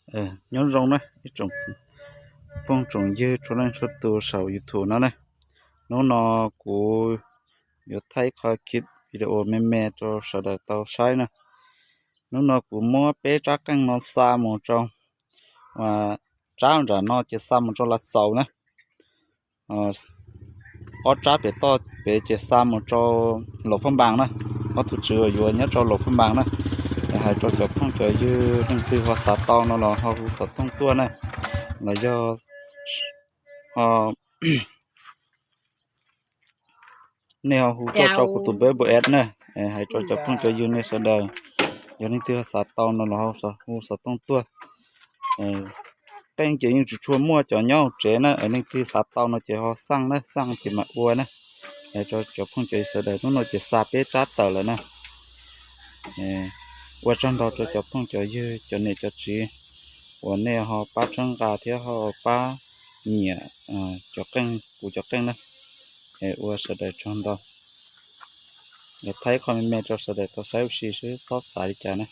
Nyob zoo na ib tsoom phooj tsoom ywg txhua leej txhua tus saum YouTube no na. Hnub no kuv yuav thaij ib qho clip video me me rau sawv daws tau saib na. Hnub no kuv muab peb tsab qeej no xa mus rau, tsab nram no ces xa mus rau Lav Xaus na. Ob tsab pem toj pem ces xa mus rau Luam Phaj Npas na, ob tug tswv uas yuav nyob rau Luam Phaj Npas na. Hais rau cov phooj cov ywg leej twg ho xav tau no los ho hu xov tooj tuaj na, los yog nej ho hu tuaj rau kuv tus npawb npawb es na. Hais rau cov phooj cov ywg nej sawv daws, yog leej twg ho xav tau no los ho hu xov tooj tuaj. Qeej ces yeej tsis tshua muaj cov nyob hauv tsev na, leej twg xav tau no ces ho xaj na, xaj ces mam ua na. Hais rau cov phooj cov ywg sawv daws, hnub no ces xa peb tsab tawm lawm na. Ua tsaug ntau rau cov phooj cov ywg cov niam cov txiv uas nej ho pab txhawb nqa thiab ho pab nyiam cov qeej, kuv cov qeej na. Ua sawv daws tsaug ntau. Thaij qhov me me rau sawv daws tau saib ua si xwb, txhob xav li cas na.